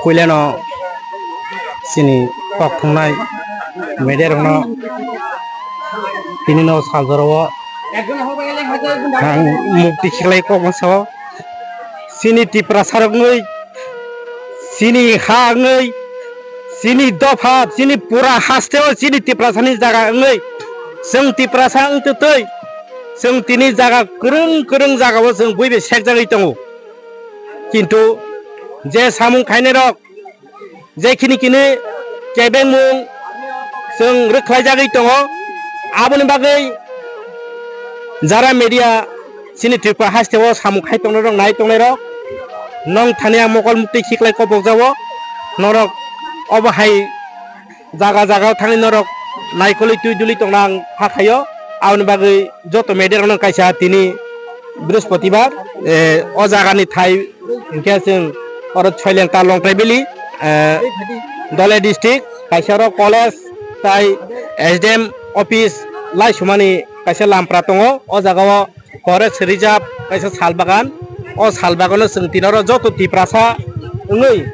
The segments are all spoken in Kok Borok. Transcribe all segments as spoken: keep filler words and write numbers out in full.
Puilano chini kok thumnai media rokno tini no sal jora o ang mukti khiklai kok ma sao. Chini Tiprasa rok wngwi, chini ha wngwi, chini dopha, chini pura haste o chini Tiprasa ni jaga wngwi, chwng Tiprasa wngtwi twi, chwng tini jaga kwrwng kwrwng jaga o chwng buibai sekjagwi tongo. Kintu je samung khainai rok, je khini kini kebengmung chwng rwkhlaijagwi tongo, aboni bagwi jara media chini Tripura haste o samung khai tongnai rok, nai tongnai rok, nong thani ang mokol muktwi khiklai kobokjago, norok obo hai jaga jaga o thangwi norok naikolwi twi duli tongna ang hakhaio. Aboni bagwi joto media rokno kaisa tini Brihospatibar, eh, o jagani thai hinkhe chwng oro Soilengta Longtrai Valley, eh, Dhalai district, kaisa oro college tai S D M office laisumani kaisa lampra tongo. O jaga o Forest Reserve kaisa sal bagan. O sal bagano chwng tini oro joto Tiprasa wngwi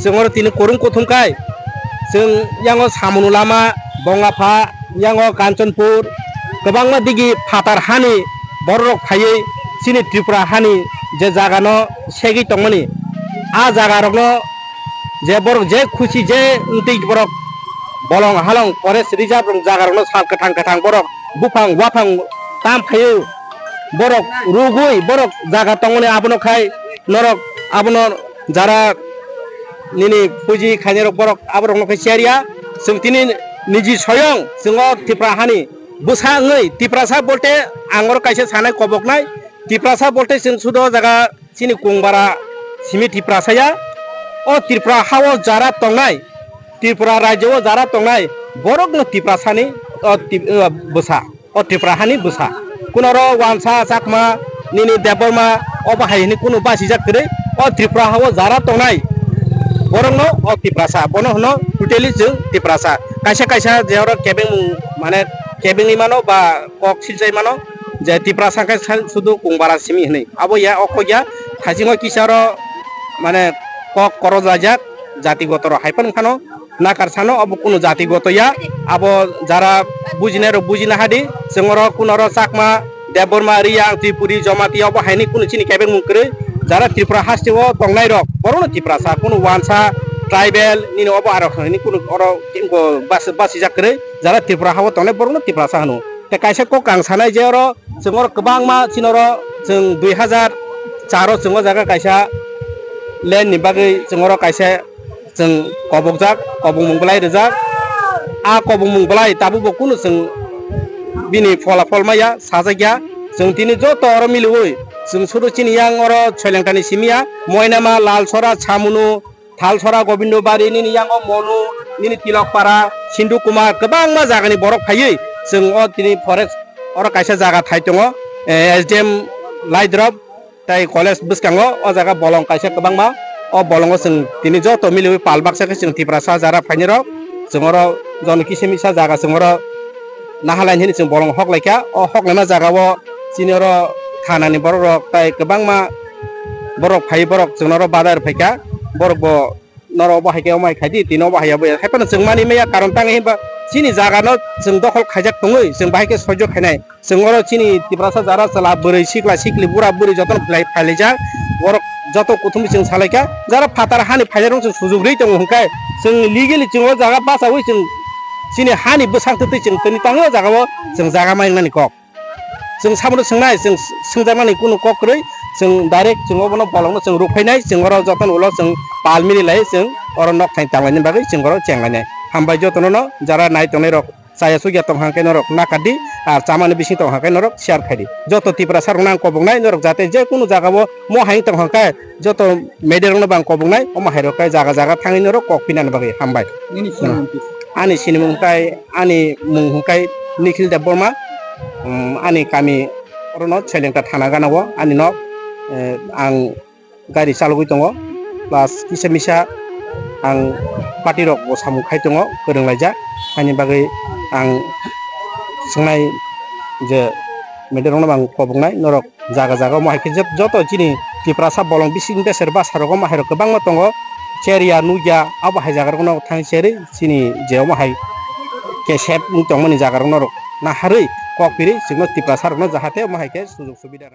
chwng oro tini kwrwng kuthum kai. Chwng yango Samunu Lama, Bongapha, yango Kanchanpur, kwbangma digi phatar hani bororok phaiwi chini Tripura hani je jagano segwi tongmani, a jagarokno je borok je khusi je wngtwi borok bolong halong Forest Reserve rok jagarokno sal kwthang kwthang borok buphang waphang tam phaio. Borok rugwi borok jaga tongmani abono khai norok abono jara nini puji khainai rok borok aborokno khai share ya. Chwng tini niji soyong chwng o Tripura hani bwsa wngwi Tiprasa bolte ang oro kaisa sanai koboknai. Tiprasa bolte chwng sudo jaga chini Kungbara simi Tiprasa ya. O Tripura ha o jara tongnai, Tripura rajyo o jara tongnai borokno Tiprasani o Tip-, o bwsa. O Tripura hani bwsa. Kunoro Wansa, Chakma, nini Debbarma, obo hai hwnwi kunu basijak kwrwi. O Tripura ha o jara tongnai borokno o Tiprasa, bono hwno totally chwng Tiprasa. Kaisa kaisa je oro kebengmung, mane kebengwi mano ba kok silchai mano je Tiprasa khe sa-, sudu Kungbara simi hwnwi. Abo ya, o kok ya, thaisingo kisa oro mane kok korojlajak jatigoto rok hai phano phano nakar sano, obo kunu jatigoto ya. Abo jara bujinai rok bujina hadi, chwng oro kuno oro Chakma, Debbarma, Riyang, Tripuri, Jamatia obo haini kunu chini kebengmung kwrwi. Jara Tripura haste o tongnai rok, borokno Tiprasa, kunu Wansa, tribal, nini obo aro haini kunu oro bas-, basijak kwrwi. Jara Tripura ha o tongnai borokno Tiprasa hwno. Tei kaisa kok ang sanai je oro chwng oro kwbangma chini oro chwng dui hazar char o chwng o jaga kaisa land ni bagwi chwng oro kaisa chwng kobokjak, kobongmung bwlai rijak. A kobongmung bwlai tabukbo kunu chwng bini phola phol maya sajakya. Chwng tini joto oro miliwi chwng sudu chini yang oro Soilengtani simi ya, Moinama, Lalsora, Chamunu, Thalsora, Gobindobari, nini yango Monu, nini Tilokpara, Sindhu Kumar, kwbangma jagani borok phaiwi chwng o tini forest oro kaisa jaga thai tongo, eh, S D M Laidrop tai college bwskango o jaga bolong kaisa kwbangma. O bolongo chwng tini joto miliwi pal baksa khe chwng Tiprasa jara phaini rok chwng oro jon kisa misa jaga chwng oro nahalaini hwnwi chwng bolong hoklaikha. O hoklaima jagao chini oro thanani borok rok tai kwbangma borok phai borok chwng oro badar phaikha. Borok bo norok bo hai khe omo hai khai di, tini obo hai abo ya. Hai phano chwng mani maya, karon tang hinba chini jaga no chwng dokhol khaijak tongwi chwng bahai khe soijo khainai. Chwng oro chini Tiprasa jara chwla bwrwi sikla sikli bura bwrwi jotono phlai phailaijak. Borok joto kuthumwi chwng salaikha. Jara phatar hani phainairok chwng sujuk rwi tongo hwnkhe chwng legally chwng o jaga bachaui chwng chini hani bwsang twtwi chwng tini tangwi o jaga o chwng jaga mainani kok. Chwng sabono swngnai, chwng swngjakmani kunu kok kwrwi, chwng direct chwng obono bolongno chwng rwphainai, chwng oro jotono ulo chwng pal mililai chwng oro nok thani tanglaini bagwi chwng oro chenglainai. Hambai jotono no jara nai tongnai rok, chaya chukya tong hwnkhe norok nakardi, ar chamani bising tong hwnkhe norok share khaidi. Joto Tiprasa rokno ang koboknai norok jate je kunu jaga o mo hai tong hwnkhe joto media rokno bo ang koboknai, omo hai rok khe jaga jaga thangwi norok kok pinani bagwi hambai. Nini sinimung kisa? Ani sinimung tai ani mung hwnkhe Nikhil Debbarma, um, ani kami orono Soilengta thana ganao ani nok, eh, ang gari chalogwi tongo, plus kisa misa ang party rok bo samung khai tongo, kwrwng laijak, haini bagwi ang swngnai je media rokno bo ang koboknai norok. Jaga jaga omo hai khe jot-, joto chini Tiprasa bolong bising beser bwsa rok omo hai rok kwbangma tongo. cherya nukya, abo hai jaga rokno thang cherwi chini je omo hai khe sep wng tongmani jaga rokno rok naharwi kok pirwi chwngno Tiprasa rokno jahate omo hai khe sujok subida